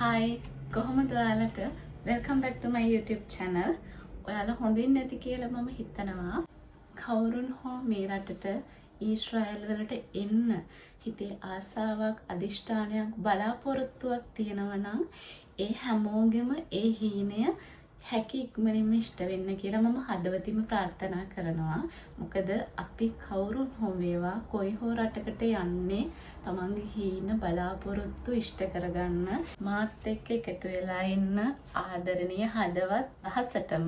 Hi, කොහොමද ඔයාලට? Welcome back to my YouTube channel. ඔයාලා හොඳින් ඇති කියලා මම හිතනවා. කවුරුන් හෝ මේ රටට ඊශ්‍රායල් වලට එන්න හිතේ ආසාවක්, අදිෂ්ඨානයක්, බලාපොරොත්තුවක් තියෙනවා නම් ඒ හැමෝගෙම ඒ හීනය හැකි ඉක්මනින්ම ඉෂ්ට වෙන්න කියලා මම හදවතින්ම ප්‍රාර්ථනා කරනවා. මොකද අපි කවුරුන් හෝ වේවා කොයි හෝ රටකට යන්නේ තමන්ගේ හීන බලාපොරොත්තු ඉෂ්ට කරගන්න. මාත් එක්ක එකතු වෙලා ඉන්න ආදරණීය හදවත් දහසටම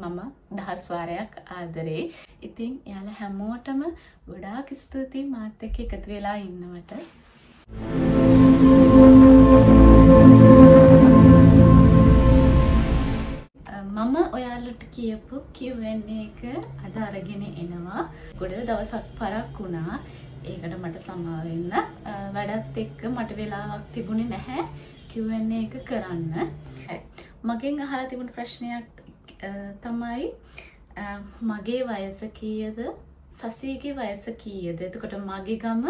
මම දහස් වාරයක් ආදරේ. ඉතින් එයාලා හැමෝටම ගොඩාක් ස්තුතියි මාත් එක්ක එකතු වෙලා ඉන්නවට. මම ඔයාලට කියපු Q&A එක අද අරගෙන එනවා. ගොඩ දවසක් පරක් වුණා. ඒකට මට සමා වෙන්න. වැඩත් එක්ක මට වෙලාවක් තිබුණේ නැහැ Q&A එක කරන්න. හරි. මගෙන් අහලා තිබුණු ප්‍රශ්නයක් තමයි මගේ වයස කීයද? සසීගේ වයස කීයද? එතකොට මගේ ගම,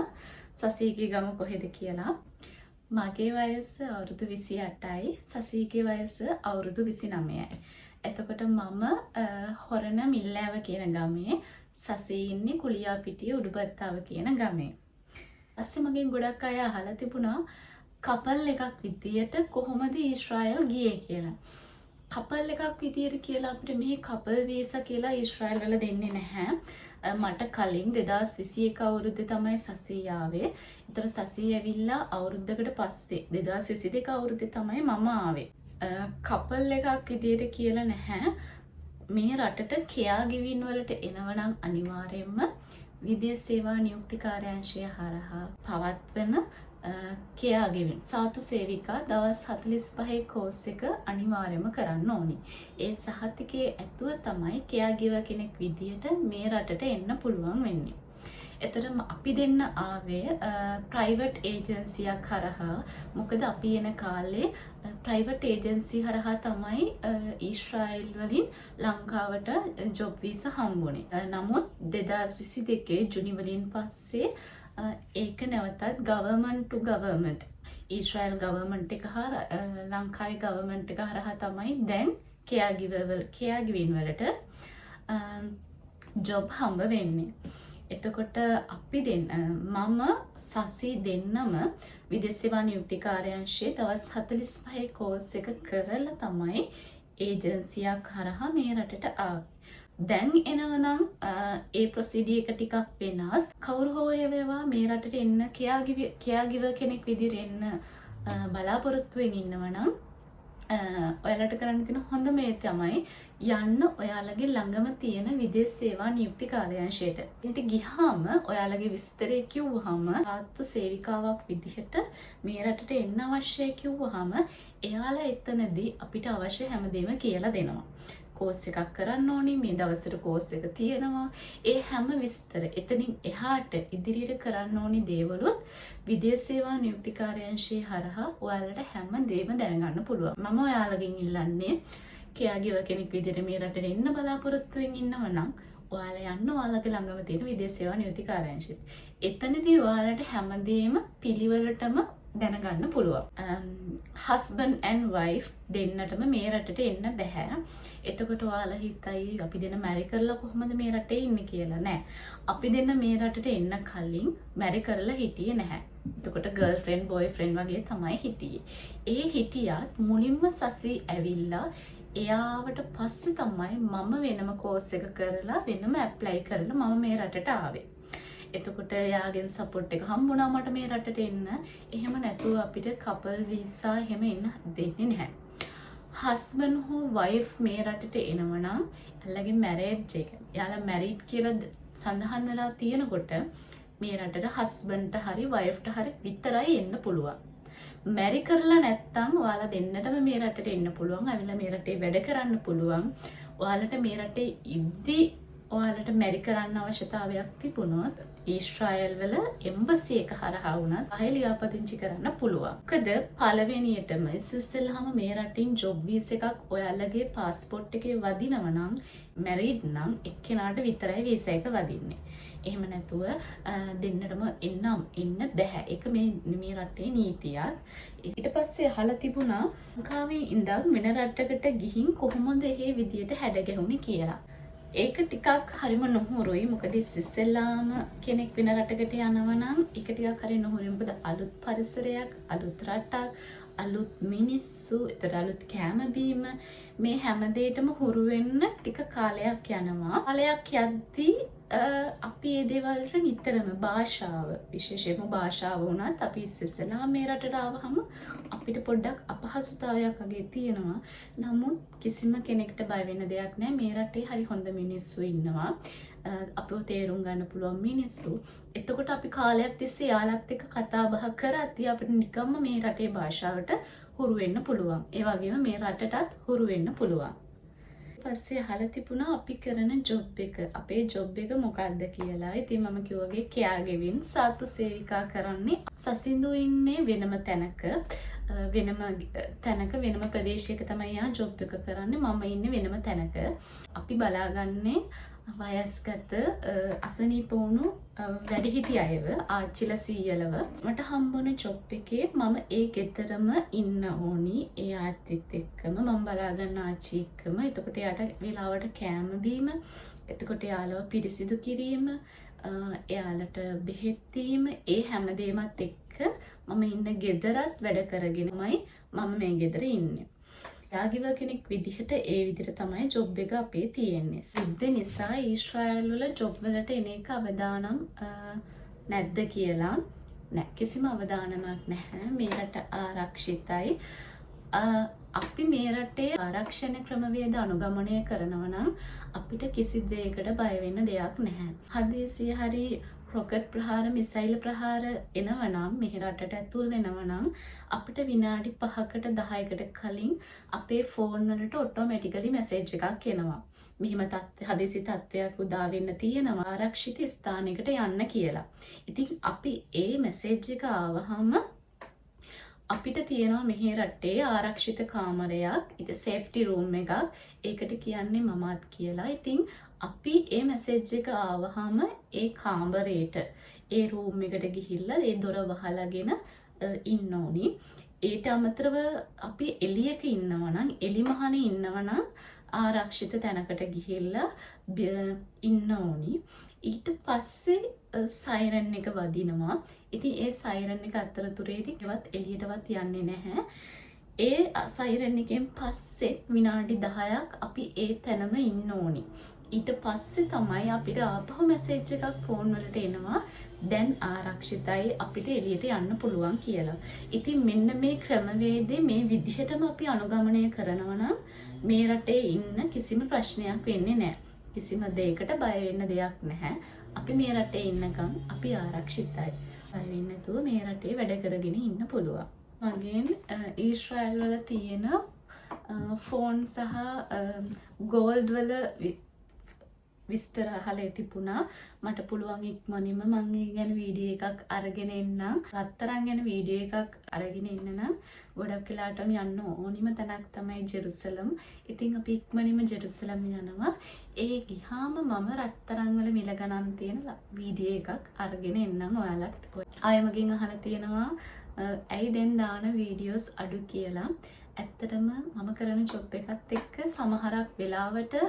සසීගේ ගම කොහෙද කියලා. මගේ වයස අවුරුදු 28යි, සසීගේ වයස අවුරුදු 29යි. එතකොට මම හොරණ මිල්ලෑව කියන ගමේ, සසී ඉන්නේ කුලියාපිටිය උඩුබත්තාව කියන ගමේ. පස්සේ මගෙන් ගොඩක් අය අහලා තිබුණා කපල් එකක් විදියට කොහොමද ඊශ්‍රායල් ගියේ කියලා. කපල් එකක් විදියට කියලා අපිට මෙහි කපල් වීසා කියලා ඊශ්‍රායල් වල දෙන්නේ නැහැ. මට කලින් 2021 අවුරුද්දේ තමයි සසී ආවේ. ඒතර සසී ඇවිල්ලා අවුරුද්දකට පස්සේ 2022 අවුරුද්දේ තමයි මම ආවේ. කපල් එකක් විදියට කියලා නැහැ. මේ රටට කෙයා ගිවින් වලට එනවනම් අනිවාර්යයෙන්ම විදේශ සේවා නියුක්ති කාර්යාංශය හරහා පවත්වන කෙයා ගිවින් සාතු සේවිකා දවස් 45 කෝස් එක අනිවාර්යයෙන්ම කරන්න ඕනි. ඒ සහතිකයේ ඇතුව තමයි කෙයා ගිවර් කෙනෙක් විදියට මේ රටට එන්න පුළුවන් වෙන්නේ. එතකොට අපි දෙන්න ආවේ ප්‍රයිවට් ඒජන්සියක් හරහා. මොකද අපි එන කාලේ ප්‍රයිවට් ඒජන්සි හරහා තමයි ඊශ්‍රායල් වලින් ලංකාවට ජොබ් වීසා හම්බුනේ. නමුත් 2022 ජුනි වලින් පස්සේ ඒක නැවතත් ගවර්න්මන්ට් ටු ගවර්න්මන්ට්, ඊශ්‍රායල් ගවර්න්මන්ට් එක හා ලංකාවේ ගවර්න්මන්ට් එක හරහා තමයි දැන් කෙයා ගිවින් වලට ජොබ් හම්බ වෙන්නේ. එතකොට අපි දෙන්න, මම සසි දෙන්නම විදේශ සේවා නියුක්ති කාර්යාංශයේ දවස් 45 කෝස් එක කරලා තමයි ඒජන්සියක් හරහා මේ රටට ආවේ. දැන් එනවනම් ඒ ප්‍රොසීඩියර් එක ටිකක් වෙනස්. කවුරු හෝ ඒ වේවා මේ රටට එන්න කෙයා ගිවර් කෙනෙක් විදිහට එන්න බලාපොරොත්තුවෙන් ඉන්නවනම් ඔයාලට කරන්න තියෙන හොඳම දේ තමයි යන්න ඔයාලගේ ළඟම තියෙන විදේශ සේවා නියුක්ති කාර්යාංශයට. එතනට ගිහාම ඔයාලගේ විස්තරය කිව්වහම, සාත්තු සේවිකාවක් විදිහට මේ රටට එන්න අවශ්‍යයි කිව්වහම එයාලා එතනදී අපිට අවශ්‍ය හැමදේම කියලා දෙනවා. කෝස් එකක් කරන්න ඕනි, මේ දවසට කෝස් එක තියෙනවා. ඒ හැම විස්තර, එතනින් එහාට ඉදිරියට කරන්න ඕනි දේවලුත් විදේශ සේවා නියුක්ති කාර්යාංශයේ හරහා ඔයාලට හැම දේම දැනගන්න පුළුවන්. මම ඔයාලගෙන් ඉල්ලන්නේ කෙයාගිවර් කෙනෙක් විදිහට මේ රටට එන්න බලාපොරොත්තුවෙන් ඉන්නව නම් ඔයාලා යන්න ඔයාලගේ ළඟම තියෙන විදේශ සේවා නියුක්ති කාර්යාංශයට. එතනදී ඔයාලට හැමදේම පිළිවෙලටම දැනගන්න පුළුවන්. හස්බන්ඩ් ඇන්ඩ් වයිෆ් දෙන්නටම මේ රටට එන්න බැහැ. එතකොට ඔයාලා හිතයි අපි දෙන්න මැරි කරලා කොහොමද මේ රටේ ඉන්නේ කියලා. නෑ. අපි දෙන්න මේ රටට එන්න කලින් මැරි කරලා හිටියේ නැහැ. එතකොට ගර්ල්ෆ්‍රෙන්ඩ් බොයිෆ්‍රෙන්ඩ් වගේ තමයි හිටියේ. ඒ හිටියත් මුලින්ම සසි ඇවිල්ලා එයාවට පස්සේ තමයි මම වෙනම කෝස් එක කරලා වෙනම ඇප්ලයි කරලා මම මේ රටට ආවේ. එතකොට එයාගෙන් සපෝට් එක හම්බුණා මට මේ රටට එන්න. එහෙම නැතුව අපිට කපල් වීසා එහෙම එන්න දෙන්නේ නැහැ. හස්බන්ඩ් හෝ වයිෆ් මේ රටට එනවා නම් එයාලගේ මැරේජ් එක, එයාලා මැරිඩ් කියලා සඳහන් වෙලා තියෙනකොට මේ රටට හස්බන්ඩ්ට හරි වයිෆ්ට හරි විතරයි එන්න පුළුවන්. මැරි කරලා නැත්තම් ඔයාලා දෙන්නටම මේ රටට එන්න පුළුවන්. ඇවිල්ලා මේ රටේ වැඩ කරන්න පුළුවන්. ඔයාලට මේ රටේ ඉද්දි ඔයාලට මැරි කරන්න අවශ්‍යතාවයක් තිබුණොත් ඊශ්‍රායල් වල එම්බසි එක හරහා වුණත් ආයෙ ලියාපදිංචි කරන්න පුළුවන්. මොකද පළවෙනියටම ඉස්සෙල්ලාම මේ රටින් ජොබ් වීසා එකක් ඔයාලගේ පාස්පෝර්ට් එකේ වදිනවා නම්, මැරිඩ් නම් එක්කෙනාට විතරයි වීසා එක වදින්නේ. එහෙම නැතුව දෙන්නටම එන්නම් එන්න බැහැ. ඒක මේ මේ රටේ නීතියක්. ඊට පස්සේ අහලා තිබුණා ලංකාවේ ඉඳන් වෙන රටකට ගිහින් කොහොමද එහෙ විදියට හැඩ ගැහුනේ කියලා. ඒක ටිකක් හරිම නොහුරුයි. මොකද ඉස්සෙල්ලාම කෙනෙක් වෙන රටකට යනවා නම් ඒක ටිකක් හරි නොහුරුයි. මොකද අලුත් පරිසරයක්, අලුත් රටක්, අලුත් මිනිස්සු, ඒතර අලුත් කෑම බීම, මේ හැම දෙයකටම හුරු වෙන්න ටික කාලයක් යනවා. කාලයක් යද්දී අපි ඒ දේවල් වලට නිතරම භාෂාව, විශේෂයෙන්ම භාෂාව වුණත් අපි ඉස්සෙල්ලාම මේ රටට ආවහම අපිට පොඩ්ඩක් අපහසුතාවයක් වගේ තියෙනවා. නමුත් කිසිම කෙනෙක්ට බය වෙන්න දෙයක් නෑ. මේ රටේ හරි හොඳ මිනිස්සු ඉන්නවා. අපිව තේරුම් ගන්න පුළුවන් මිනිස්සු. එතකොට අපි කාලයක් තිස්සේ එයාලත් එක්ක කතා බහ කරද්දී අපිට නිකම්ම මේ රටේ භාෂාවට හුරු වෙන්න පුළුවන්. ඒ වගේම මේ රටටත් හුරු වෙන්න පුළුවන්. පස්සේ අහලා තිබුණා අපි කරන ජොබ් එක, අපේ ජොබ් එක මොකක්ද කියලා. ඉතින් මම කිව්වාගේ කෙයාගිවිං, සාත්තු සේවිකා කරන්නේ. සසින්දු ඉන්නේ වෙනම තැනක, වෙනම තැනක, වෙනම ප්‍රදේශයක තමයි එයා ජොබ් එක කරන්නේ. මම ඉන්නේ වෙනම තැනක. අපි බලාගන්නේ වයස්ගත අසනීප වුණු වැඩිහිටි අයව, ආච්චිලා සීයලව. මට හම්බුණ ජොබ් එකේ මම ඒ ගෙදරම ඉන්න ඕනි ඒ ආච්චිත් එක්කම, මම බලාගන්න ආච්චි එක්කම. එතකොට එයාට වෙලාවට කෑම බීම, එතකොට එයාලව පිරිසිදු කිරීම, එයාලට බෙහෙත් දීම, ඒ හැම දේමත් එක්ක මම ඉන්න ගෙදරත් වැඩ කරගෙනමයි මම මේ ගෙදර ඉන්නේ. කෙයාගිවර් කෙනෙක් විදිහට ඒ විදිහට තමයි ජොබ් එක අපේ තියෙන්නේ. යුද්ධ නිසා ඊශ්‍රායල් වල ජොබ් වලට එන එක අවදානම් නැද්ද කියලා. නෑ, කිසිම අවදානමක් නැහැ. මේ රට ආරක්ෂිතයි. අපි මේ රටේ ආරක්ෂණ ක්‍රමවේද අනුගමනය කරනවා නම් අපිට කිසි දෙයකට බය වෙන්න දෙයක් නැහැ. හදිසිය හරි රොකට් ප්‍රහාර, මිසයිල් ප්‍රහාර එනවා නම්, මෙහි රටට ඇතුල් වෙනවා නම්, අපිට විනාඩි 5කට 10කට කලින් අපේ ෆෝන් වලට ඔටෝමැටිකලි මැසේජ් එකක් එනවා. මෙහෙම තත්ත්ව, හදිසි තත්ත්වයක් උදා වෙන්න තියෙනවා, ආරක්ෂිත ස්ථානයකට යන්න කියලා. ඉතින් අපි ඒ මැසේජ් එක ආවහම අපිට තියෙනවා මෙහි රටේ ආරක්ෂිත කාමරයක්, ඉතින් සේෆ්ටි රූම් එකක්. ඒකට කියන්නේ මමාත් කියලා. ඉතින් අපි ඒ මැසේජ් එක ආවහම ඒ කාමරේට, ඒ රූම් එකට ගිහිල්ලා ඒ දොර වහලාගෙන ඉන්න ඕනි. ඊට අමතරව අපි එළියක ඉන්නවා නම්, එලිමහනේ ඉන්නවා නම් ආරක්ෂිත තැනකට ගිහිල්ලා ඉන්න ඕනි. ඊට පස්සේ සයිරන් එක වදිනවා. ඉතින් ඒ සයිරන් එක අතරතුරේදී ඒවත් එළියටවත් යන්නේ නැහැ. ඒ සයිරන් එකෙන් පස්සේ විනාඩි 10ක් අපි ඒ තැනම ඉන්න ඕනි. ඊට පස්සේ තමයි අපිට ආපහු මැසේජ් එකක් ෆෝන් වලට එනවා, දැන් ආරක්ෂිතයි, අපිට එළියට යන්න පුළුවන් කියලා. ඉතින් මෙන්න මේ ක්‍රමවේදේ මේ විදිහටම අපි අනුගමනය කරනවා නම් මේ රටේ ඉන්න කිසිම ප්‍රශ්නයක් වෙන්නේ නැහැ. කිසිම දෙයකට බය වෙන්න දෙයක් නැහැ. අපි මේ රටේ ඉන්නකම් අපි ආරක්ෂිතයි. බය වෙන්නේ නැතුව මේ රටේ වැඩ කරගෙන ඉන්න පුළුවන්. මගෙන් ඊශ්‍රායල් වල තියෙන ෆෝන් සහ ගෝල්ඩ් වල විස්තර අහලා තිබුණා. මට පුළුවන් ඉක්මනින්ම මං ඒ ගැන වීඩියෝ එකක් අරගෙන එන්නම්. රත්තරන් ගැන වීඩියෝ එකක් අරගෙන එන්න නම් ගොඩක් වෙලාටම යන්න ඕනිම තැනක් තමයි ජෙරුසලම්. ඉතින් අපි ඉක්මනින්ම ජෙරුසලම් යනවා. ඒ ගිහාම මම රත්තරන් වල මිල ගණන් තියෙන වීඩියෝ එකක් අරගෙන එන්නම් ඔයාලට. ආයෙ මගෙන් අහලා තියෙනවා ඇයි දැන් දාන වීඩියෝස් අඩු කියලා. ඇත්තටම මම කරන ජොබ් එකත් එක්ක සමහරක් වෙලාවට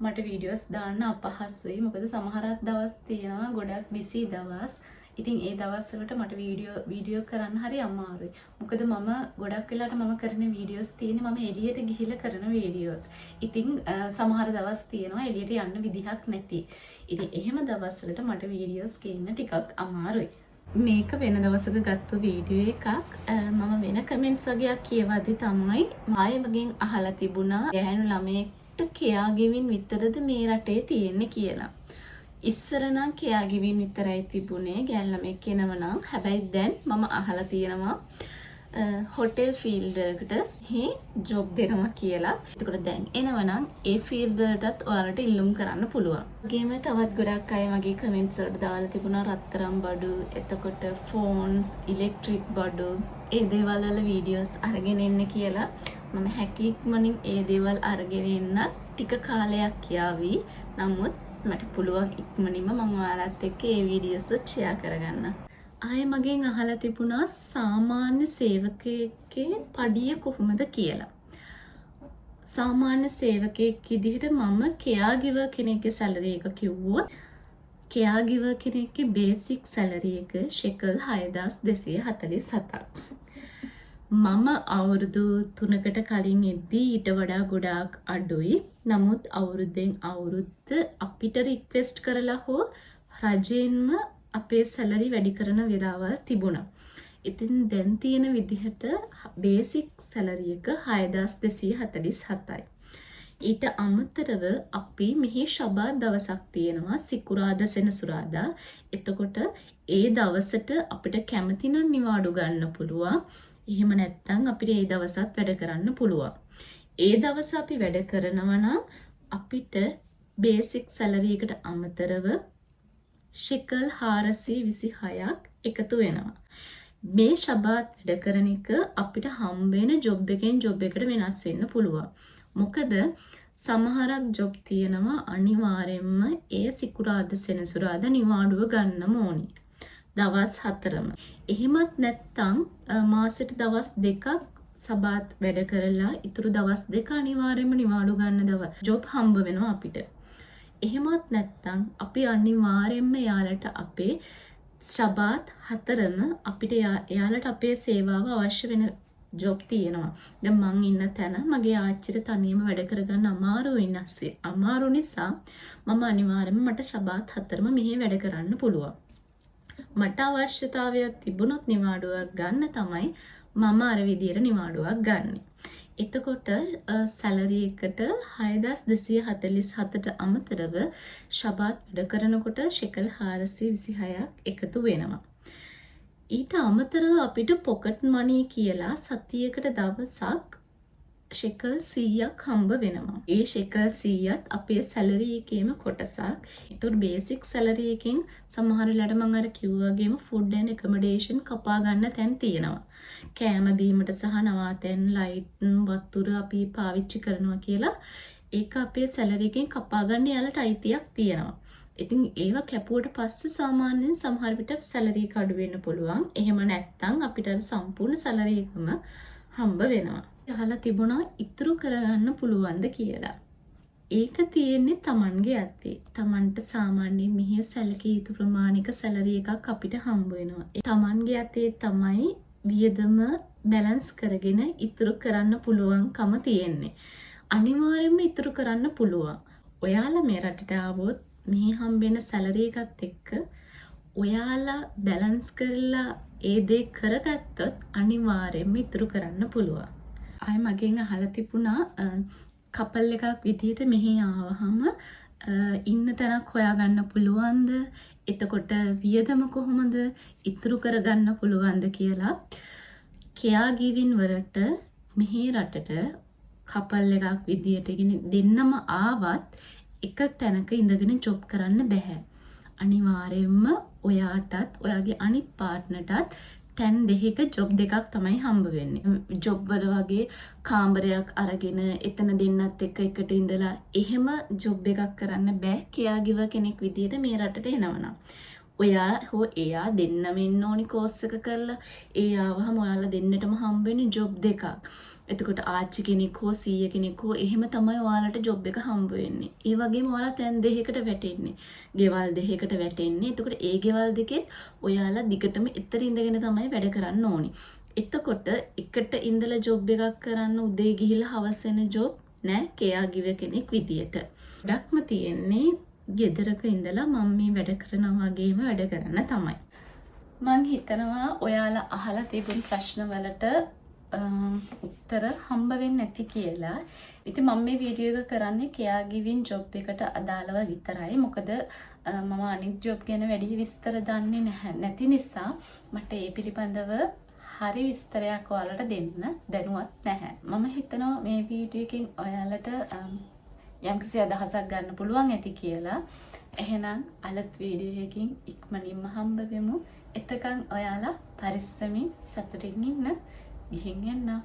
මට වීඩියෝස් දාන්න අපහසුයි. මොකද සමහරක් දවස් තියෙනවා ගොඩක් බිසි දවස්. ඉතින් ඒ දවස්වලට මට වීඩියෝ වීඩියෝ කරන්න හරි අමාරුයි. මොකද මම ගොඩක් වෙලාවට මම කරන වීඩියෝස් තියෙන්නේ මම එළියට ගිහිල්ලා කරන වීඩියෝස්. ඉතින් සමහර දවස් තියෙනවා එළියට යන්න විදිහක් නැති. ඉතින් එහෙම දවස්වලට මට වීඩියෝස් ගේන්න ටිකක් අමාරුයි. මේක වෙන දවසක ගත්තු වීඩියෝ එකක්. මම වෙන කමෙන්ට්ස් වගේක් කියවද්දි තමයි ආයෙ මගෙන් අහලා තිබුණා ගැහැණු ළමයෙක්ට කෙයාගිවින් විතරද මේ රටේ තියෙන්නේ කියලා. ඉස්සර නම් කෙයාගිවින් විතරයි තිබුණේ ගැහැණු ළමයෙක් එනව නම්. හැබැයි දැන් මම අහලා තියෙනවා හොටෙල් ෆීල්ඩ් වලකට හි ජොබ් දෙනවා කියලා. එතකොට දැන් එනවා නම් ඒ ෆීල්ඩ් වලටත් ඔයාලට ඉල්ලුම් කරන්න පුළුවන්. වගේම තවත් ගොඩක් අය මගේ කමෙන්ට්ස් වලට දාලා තිබුණා රත්තරන් බඩු, එතකොට ෆෝන්ස්, ඉලෙක්ට්‍රික් බඩු, ඒ දේවල් වල වීඩියෝස් අරගෙන එන්න කියලා. මම හැකි ඉක්මනින් ඒ දේවල් අරගෙන එන්න ටික කාලයක් යාවි. නමුත් මට පුළුවන් ඉක්මනින්ම මම ඔයාලත් එක්ක ඒ වීඩියෝස් ෂෙයා කරගන්න. ආයෙ මගෙන් අහලා තිබුණා සාමාන්‍ය සේවකයෙක්ගේ පඩිය කොහොමද කියලා. සාමාන්‍ය සේවකයෙක් විදිහට මම කෙයාගිවර් කෙනෙක්ගේ සැලරි එක කිව්වොත්, කෙයාගිවර් කෙනෙක්ගේ බේසික් සැලරි එක ෂෙකල් 6247ක්. මම අවුරුදු 3කට කලින් එද්දී ඊට වඩා ගොඩාක් අඩුයි. නමුත් අවුරුද්දෙන් අවුරුද්ද අපිට රික්වෙස්ට් කරලා හෝ රජයෙන්ම අපේ සැලරි වැඩි කරන වෙලාවල් තිබුණා. ඉතින් දැන් තියෙන විදිහට බේසික් සැලරි එක 6247යි. ඊට අමතරව අපි මෙහි ශබාත් දවසක් තියෙනවා, සිකුරාදා සෙනසුරාදා. එතකොට ඒ දවසට අපිට කැමති නම් නිවාඩු ගන්න පුළුවන්. එහෙම නැත්නම් අපිට ඒ දවසත් වැඩ කරන්න පුළුවන්. ඒ දවස අපි වැඩ කරනවා නම් අපිට බේසික් සැලරි එකට අමතරව ෂෙකල් 426ක් එකතු වෙනවා. මේ ශබාත් වැඩ කරන එක අපිට හම්බ වෙන ජොබ් එකෙන් ජොබ් එකට වෙනස් වෙන්න පුළුවන්. මොකද සමහරක් ජොබ් තියෙනවා අනිවාර්යෙන්ම ඒ සිකුරාදා සෙනසුරාදා නිවාඩුව ගන්නම ඕනි. දවස් 4ම. එහෙමත් නැත්තම් මාසෙට දවස් 2ක් සබාත් වැඩ කරලා ඉතුරු දවස් 2 අනිවාර්යයෙන්ම නිවාඩු ගන්න දවස් ජොබ් හම්බ වෙනවා අපිට. එහෙමත් නැත්තම් අපි අනිවාර්යයෙන්ම එයාලට අපේ ශබාත් 4ම අපිට එයාලට අපේ සේවාව අවශ්‍ය වෙන ජොබ් තියෙනවා. දැන් මං ඉන්න තැන මගේ ආච්චිට තනියම වැඩ කරගන්න අමාරු නිසා මම අනිවාර්යයෙන්ම මට ශබාත් 4ම මෙහි වැඩ කරන්න පුළුවන්. මට අවශ්‍යතාවයක් තිබුණොත් නිවාඩුවක් ගන්න තමයි මම අර විදියට නිවාඩුවක් ගන්නෙ. එතකොට සැලරි එකට 6247ට අමතරව ශබාත් වැඩ කරනකොට ෂෙකල් 426ක් එකතු වෙනවා. ඊට අමතරව අපිට පොකට් මනී කියලා සතියකට දවසක් ෂෙකල් 100ක් හම්බ වෙනවා. ඒ ෂෙකල් 100ත් අපේ සැලරි එකේම කොටසක්. ඒතකොට බේසික් සැලරි එකෙන් සමහර වෙලාවට මම අර කිව්වා වගේම ෆුඩ් ඇන්ඩ් ඇකොමඩේෂන් කපා ගන්න තැන් තියෙනවා. කෑම බීමට සහ නවාතැන්, ලයිට්, වතුර අපි පාවිච්චි කරනවා කියලා ඒක අපේ සැලරි එකෙන් කපා ගන්න එයාලට අයිතියක් තියෙනවා. ඉතින් ඒව කැපුවට පස්සේ සාමාන්‍යයෙන් සමහර විට සැලරි එක අඩු වෙන්න පුළුවන්. එහෙම නැත්නම් අපිට අර සම්පූර්ණ සැලරි එකම හම්බ වෙනවා. අහලා තිබුණා ඉතුරු කරගන්න පුළුවන්ද කියලා. ඒක තියෙන්නේ තමන්ගේ අතේ. තමන්ට සාමාන්‍යයෙන් මෙහි සැලකිය යුතු ප්‍රමාණික සැලරි එකක් අපිට හම්බ වෙනවා. ඒ තමන්ගේ අතේ තමයි වියදම බැලන්ස් කරගෙන ඉතුරු කරන්න පුළුවන්කම තියෙන්නේ. අනිවාර්යයෙන්ම ඉතුරු කරන්න පුළුවන්. ඔයාලා මේ රටට ආවොත් මෙහි හම්බෙන සැලරි එකත් එක්ක ඔයාලා බැලන්ස් කරලා ඒ දේ කරගත්තොත් අනිවාර්යයෙන්ම ඉතුරු කරන්න පුළුවන්. ආයෙ මගෙන් අහලා තිබුණා කපල් එකක් විදිහට මෙහි ආවහම ඉන්න තැනක් හොයාගන්න පුළුවන්ද? එතකොට වියදම කොහොමද ඉතුරු කරගන්න පුළුවන්ද කියලා. කෙයාගිවින් වලට මෙහි රටට කපල් එකක් විදියට, ඒ කියන්නේ දෙන්නම ආවත් එක තැනක ඉඳගෙන ජොබ් කරන්න බැහැ. අනිවාර්යයෙන්ම ඔයාටත් ඔයාගේ අනිත් පාර්ට්නර්ටත් තැන් දෙකක ජොබ් දෙකක් තමයි හම්බ වෙන්නේ. ජොබ් වල වගේ කාමරයක් අරගෙන එතන දෙන්නත් එක්ක එකට ඉඳලා එහෙම ජොබ් එකක් කරන්න බෑ කෙයාගිවර් කෙනෙක් විදියට මේ රටට එනවනම්. ඔයා හෝ එයා දෙන්නම ඉන්න ඕනි කෝස් එක කරලා. ඒ ආවහම ඔයාලා දෙන්නටම හම්බ වෙන්නේ ජොබ් දෙකක්. එතකොට ආච්චි කෙනෙක් හෝ සීයා කෙනෙක් හෝ එහෙම තමයි ඔයාලට ජොබ් එක හම්බ වෙන්නේ. ඒ වගේම ඔයාලා තැන් දෙකකට වැටෙන්නේ. ගෙවල් දෙකකට වැටෙන්නේ. එතකොට ඒ ගෙවල් දෙකෙත් ඔයාලා දිගටම එතන ඉඳගෙන තමයි වැඩ කරන්න ඕනි. එතකොට එකට ඉඳලා ජොබ් එකක් කරන්න උදේ ගිහිල්ලා හවස එන ජොබ් නෑ කෙයාගිවර් කෙනෙක් විදියට. ගොඩක්ම තියෙන්නේ ගෙදරක ඉඳලා මම මේ වැඩ කරනවා වගේම වැඩ කරන්න තමයි. මං හිතනවා ඔයාලා අහලා තිබුණු ප්‍රශ්න වලට උත්තර හම්බ වෙන්නේ නැති කියලා. ඉතින් මම මේ වීඩියෝ එක කරන්නේ කෙයාගිවින් ජොබ් එකට අදාළව විතරයි. මොකද මම අනිත් ජොබ් ගැන වැඩි විස්තර දන්නේ නැහැ. නැති නිසා මට ඒ පිළිබඳව හරි විස්තරයක් ඔයාලට දෙන්න දැනුවත් නැහැ. මම හිතනවා මේ වීඩියෝ එකෙන් ඔයාලට යම්කිසි අදහසක් ගන්න පුළුවන් ඇති කියලා. එහෙනම් අලුත් වීඩියෝ එකකින් ඉක්මනින්ම හම්බ වෙමු. එතකන් ඔයාලා පරිස්සමින් සතුටින් ඉන්න. ගිහින් එන්නම්.